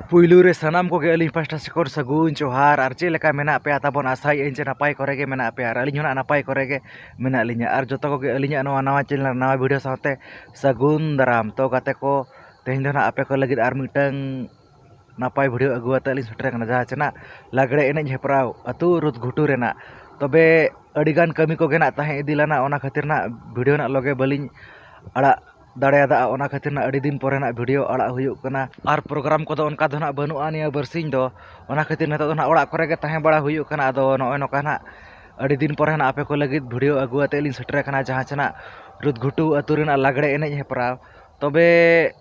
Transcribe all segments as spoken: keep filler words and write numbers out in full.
ᱯᱩᱭᱞᱩ ᱨᱮ ᱥᱟᱱᱟᱢ ᱠᱚᱜᱮ ᱟᱹᱞᱤᱧ ᱯᱟᱦᱴᱟ ᱥᱮᱫ ᱠᱷᱚᱱ ᱥᱟᱹᱜᱩᱱ ᱡᱚᱦᱟᱨ᱾ ᱟᱨ ᱪᱮᱫ ᱞᱮᱠᱟ ᱢᱮᱱᱟᱜ ᱯᱮᱭᱟ ᱛᱟᱵᱚᱱ? ᱟᱥᱟᱭᱮᱫ ᱟᱹᱧ ᱡᱮ ᱱᱟᱯᱟᱭ ᱠᱚᱨᱮ ᱜᱮ ᱢᱮᱱᱟᱜ ᱯᱮᱭᱟ, ᱟᱨ ᱟᱹᱞᱤᱧ ᱦᱚᱸ ᱱᱟᱜ ᱱᱟᱯᱟᱭ ᱠᱚᱨᱮ ᱜᱮ ᱢᱮᱱᱟᱜ ᱞᱤᱧᱟ᱾ ᱟᱨ ᱡᱚᱛᱚ ᱠᱚᱜᱮ ᱟᱹᱞᱤᱧᱟᱜ ᱱᱚᱣᱟ ᱱᱟᱣᱟ ᱪᱮᱱᱮᱞ, ᱱᱟᱣᱟ ᱵᱷᱤᱰᱤᱭᱳ ᱥᱟᱶᱛᱮ ᱥᱟᱹᱜᱩᱱ ᱫᱟᱨᱟᱢ᱾ ᱛᱚ ᱜᱟᱛᱮ ᱠᱚ, ᱛᱮᱦᱮᱧ ᱫᱚ ᱱᱟᱜ ᱟᱯᱮ ᱠᱚ ᱞᱟᱹᱜᱤᱫ ᱟᱨ ᱢᱤᱫᱴᱟᱝ ᱱᱟᱯᱟᱭ ᱵᱷᱤᱰᱤᱭᱳ ᱟᱹᱜᱩ ᱟᱛᱮ ᱞᱤᱧ ᱥᱮᱴᱮᱨ ᱟᱠᱟᱱᱟ, ᱡᱟᱦᱟᱸ ᱪᱮ ᱱᱟᱜ ᱞᱟᱜᱽᱲᱮ ᱮᱱᱮᱡ ᱦᱮᱯᱨᱟᱣ ᱟᱹᱛᱩ ᱨᱩᱫᱽᱜᱷᱩᱴᱩ ᱨᱮᱱᱟᱜ᱾ ᱛᱚᱵᱮ ᱟᱹᱰᱤᱜᱟᱱ ᱠᱟᱹᱢᱤ ᱠᱚᱜᱮ ᱱᱟᱜ ᱛᱟᱦᱮᱸ ᱤᱫᱤ ᱞᱮᱱᱟ, ᱚᱱᱟ ᱠᱷᱟᱹᱛᱤᱨ ᱱᱟᱜ ᱵᱷᱤᱰᱤᱭᱳ ᱱᱟᱜ ᱞᱚᱜᱮ ᱵᱟᱹᱞᱤᱧ ᱟᱲᱟᱜ ᱫᱟᱲᱮᱭᱟᱫᱟ᱾ ᱚᱱᱟ ᱠᱷᱟᱹᱛᱤᱨ ᱱᱟᱜ ᱟᱹᱰᱤ ᱫᱤᱱ ᱯᱚᱨᱮ ᱱᱟᱜ ᱵᱷᱤᱰᱤᱭᱳ ᱟᱲᱟᱜ ᱦᱩᱭᱩᱜ ᱠᱟᱱᱟ᱾ ᱟᱨ ᱯᱨᱳᱜᱨᱟᱢ ᱠᱚᱫᱚ ᱚᱱᱠᱟ ᱫᱚ ᱱᱟᱜ ᱵᱟᱹᱱᱩᱜᱼᱟ ᱱᱤᱭᱟᱹ ᱵᱟᱨᱥᱤᱧ ᱫᱚ, ᱚᱱᱟ ᱠᱷᱟᱹᱛᱤᱨ ᱱᱤᱛᱚᱜ ᱫᱚ ᱱᱟᱜ ᱚᱲᱟᱜ ᱠᱚᱨᱮ ᱜᱮ ᱛᱟᱦᱮᱸ ᱵᱟᱲᱟ ᱦᱩᱭᱩᱜ ᱠᱟᱱᱟ᱾ ᱟᱫᱚ ᱱᱚᱜᱼᱚᱭ ᱱᱚᱝᱠᱟ ᱱᱟᱜ ᱟᱹᱰᱤ ᱫᱤᱱ ᱯᱚᱨᱮ ᱱᱟᱜ ᱟᱯᱮ ᱠᱚ ᱞᱟᱹᱜᱤᱫ ᱵᱷᱤᱰᱤᱭᱳ ᱟᱹᱜᱩ ᱟᱛᱮ ᱞᱤᱧ ᱥᱮᱴᱮᱨ ᱟᱠᱟᱱᱟ, ᱡᱟᱦᱟᱸ ᱪᱮ ᱱᱟᱜ ᱨᱩᱫᱽᱜᱷᱩᱴᱩ ᱟᱹᱛᱩ ᱨᱮᱱᱟᱜ ᱞᱟᱜᱽᱲᱮ ᱮᱱᱮᱡ ᱦᱮᱯᱨᱟᱣ᱾ ᱛᱚᱵᱮ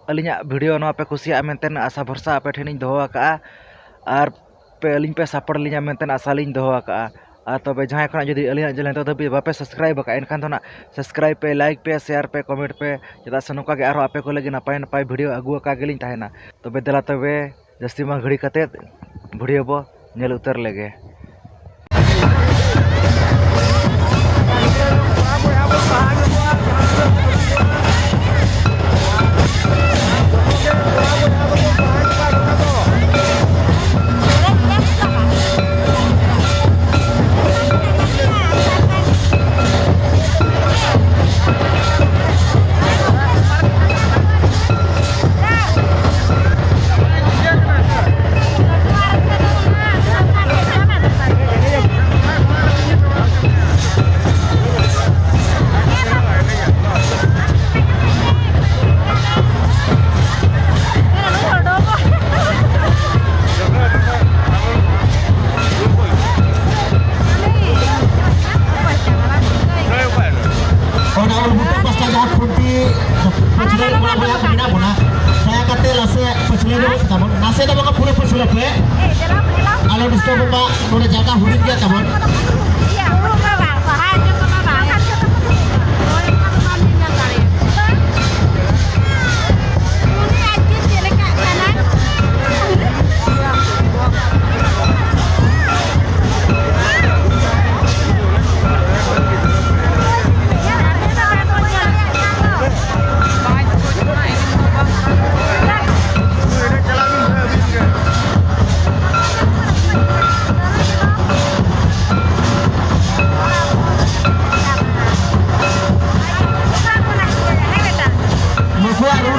ᱟᱹᱞᱤᱧᱟᱜ ᱵᱷᱤᱰᱤᱭᱳ ᱱᱚᱣᱟ ᱯᱮ ᱠᱩᱥᱤᱭᱟᱜᱼᱟ ᱢᱮᱱᱛᱮ ᱟᱥᱟ ᱵᱷᱚᱨᱥᱟ ᱟᱯᱮ ᱴᱷᱮᱱ ᱤᱧ ᱫᱚᱦᱚ ᱟᱠᱟᱫᱼᱟ, ᱟᱨ ᱯᱮ, ᱟᱹᱞᱤᱧ ᱯᱮ ᱥᱟᱯᱳᱨᱴ ᱞᱤᱧᱟ ᱢᱮᱱᱛᱮ ᱟᱥᱟ ᱞᱤᱧ ᱫᱚᱦᱚ ᱟᱠᱟᱫᱼᱟ᱾ ᱟᱨ ᱛᱚᱵᱮ ᱡᱟᱦᱟᱸᱭ ᱠᱷᱚᱱᱟᱜ ᱡᱩᱫᱤ ᱟᱹᱞᱤᱧᱟᱜ ᱪᱮᱱᱮᱞ ᱱᱤᱛᱚᱜ ᱫᱷᱟᱹᱵᱤᱡ ᱵᱟᱯᱮ ᱥᱟᱵᱥᱠᱨᱟᱭᱤᱵ ᱟᱠᱟᱫᱼᱟ, ᱮᱱᱠᱷᱟᱱ ᱫᱚ ᱱᱟᱜ ᱥᱟᱵᱥᱠᱨᱟᱭᱤᱵ ᱯᱮ, ᱞᱟᱭᱤᱠ ᱯᱮ, ᱥᱮᱭᱟᱨ ᱯᱮ, ᱠᱚᱢᱮᱱᱴ ᱯᱮ, ᱪᱮᱫᱟᱜ ᱥᱮ ᱱᱚᱝᱠᱟ ᱜᱮ ᱟᱨᱦᱚᱸ ᱟᱯᱮ ᱠᱚ ᱞᱟᱹᱜᱤᱫ ᱱᱟᱯᱟᱭ ᱱᱟᱯᱟᱭ ᱵᱷᱤᱰᱤᱭᱳ ᱟᱹᱜᱩ ᱟᱠᱟ ᱜᱮᱞᱤᱧ ᱛᱟᱦᱮᱱᱟ᱾ ᱛᱚᱵᱮ ᱫᱮᱞᱟ ᱛᱚᱵᱮ ᱡᱟᱹᱥᱛᱤ ᱵᱟᱝ ᱜᱷᱟᱹᱲᱤ ᱠᱟᱛᱮᱫ ᱵᱷᱤᱰᱤᱭᱳ ᱵᱚ ᱧᱮᱞ ᱩᱛᱟᱹᱨ ᱞᱮᱜᱮ᱾ ᱚᱱᱟ ᱩᱞ ᱵᱩᱴᱟᱹ ᱯᱟᱥᱴᱟ ᱡᱟᱦᱟᱸ ᱠᱷᱩᱱᱴᱤ ᱯᱟᱹᱪᱷᱞᱟᱹ ᱠᱚᱲᱟ ᱵᱚᱭᱦᱟ ᱠᱚ ᱢᱮᱱᱟᱜ ᱵᱚᱱᱟ, ᱫᱟᱭᱟ ᱠᱟᱛᱮ ᱱᱟᱥᱮ ᱯᱟᱹᱪᱷᱞᱟᱹ ᱧᱚᱜ ᱛᱟᱵᱚᱱ, ᱱᱟᱥᱮ ᱫᱚ ᱵᱟᱝᱟ, ᱯᱩᱨᱟᱹ ᱯᱟᱹᱪᱷᱞᱟᱹ ᱯᱮ, ᱟᱞᱚ ᱰᱤᱥᱴᱟᱵᱚᱜ ᱢᱟ, ᱱᱚᱰᱮ ᱡᱟᱭᱜᱟ ᱦᱩᱰᱤᱧ ᱜᱮᱭᱟ ᱛᱟᱵᱚᱱ᱾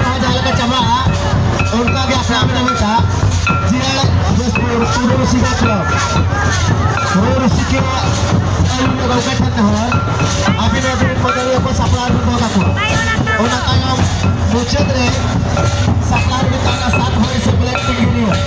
ᱡᱟᱦᱟᱸ ᱞᱮᱠᱟ ᱪᱟᱵᱟᱜᱼᱟ, ᱚᱱᱠᱟ ᱜᱮ ᱟᱠᱷᱲᱟ ᱢᱮᱱᱟᱜ ᱢᱤᱫᱴᱟᱝ ᱡᱤᱭᱟᱹᱲ ᱵᱮᱥᱯᱩᱨ ᱴᱩᱰᱩ ᱨᱩᱥᱤᱠᱟ ᱠᱞᱟᱵᱽ᱾ ᱨᱩ ᱨᱩᱥᱤᱠᱟ ᱟᱹᱞᱤᱧ ᱫᱚ ᱜᱚᱢᱠᱮ ᱴᱷᱮᱱ ᱱᱮᱦᱚᱨ, ᱟᱹᱵᱤᱱ ᱟᱹᱵᱤᱱ ᱢᱟᱹᱫᱟᱹᱲᱤᱭᱟᱹ ᱠᱚ ᱥᱟᱯᱲᱟᱣ ᱨᱮᱵᱤᱱ ᱫᱚᱦᱚ ᱠᱟᱠᱚᱣᱟ᱾ ᱚᱱᱟ ᱛᱟᱭᱚᱢ ᱢᱩᱪᱟᱹᱫ ᱨᱮ ᱥᱟᱯᱲᱟᱣ ᱨᱮᱵᱤᱱ ᱛᱟᱦᱮᱱᱟ ᱥᱟᱛ ᱦᱚᱲ ᱥᱮ ᱵᱞᱮᱠ ᱴᱤᱢ ᱡᱩᱱᱤᱭᱚᱨ᱾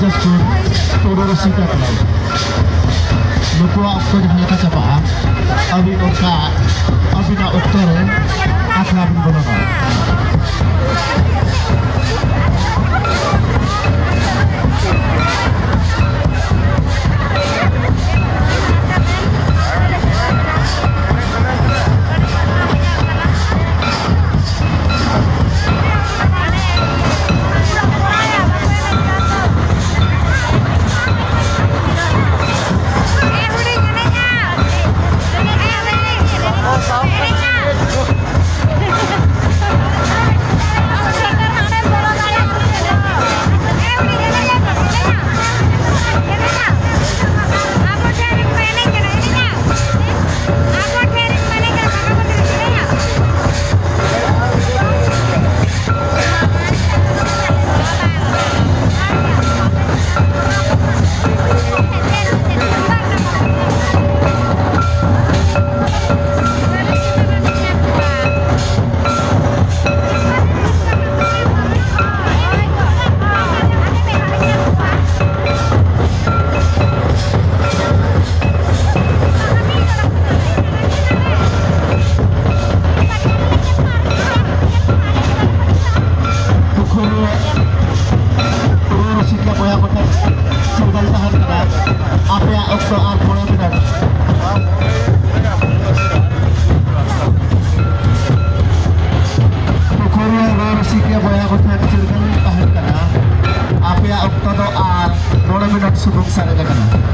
ᱡᱟᱥᱯᱩᱨ ᱴᱩᱰᱩ ᱨᱩᱥᱤᱠᱟ ᱠᱞᱟᱵᱽ᱾ ᱱᱩᱠᱩᱣᱟᱜ ᱚᱠᱛᱚ ᱡᱟᱦᱟᱸ ᱞᱮᱠᱟ ᱪᱟᱵᱟᱜᱼᱟ, ᱟᱹᱵᱤᱱ ᱚᱱᱠᱟ ᱟᱹᱵᱤᱱᱟᱜ ᱚᱠᱛᱚ ᱨᱮ ᱟᱠᱷᱲᱟ ᱵᱤᱱ ᱵᱚᱞᱚᱱᱟ᱾ ᱯᱩᱠᱷᱩᱨ ᱨᱮ ᱨᱩ ᱨᱩᱥᱤᱠᱟ ᱵᱚᱭᱦᱟ ᱠᱚᱴᱷᱮᱱ ᱪᱤᱨᱜᱟᱹᱞ ᱛᱟᱦᱮᱱ ᱠᱟᱱᱟ, ᱟᱯᱮᱭᱟᱜ ᱚᱠᱛᱚ ᱟᱨ ᱯᱚᱱᱨᱚ ᱢᱤᱱᱤᱴ᱾ ᱯᱩᱠᱷᱩᱨ ᱨᱮ ᱨᱩ ᱨᱩᱥᱤᱠᱟ ᱵᱚᱭᱦᱟ ᱠᱚᱴᱷᱮᱱ ᱪᱤᱨᱜᱟᱹᱞ ᱛᱟᱦᱮᱱ ᱠᱟᱱᱟ, ᱟᱯᱮᱭᱟᱜ ᱚᱠᱛᱚ ᱫᱚ ᱟᱨ ᱢᱚᱬᱮ ᱢᱤᱱᱤᱴ ᱥᱩᱢᱩᱝ ᱥᱟᱨᱮᱡ ᱟᱠᱟᱱᱟ᱾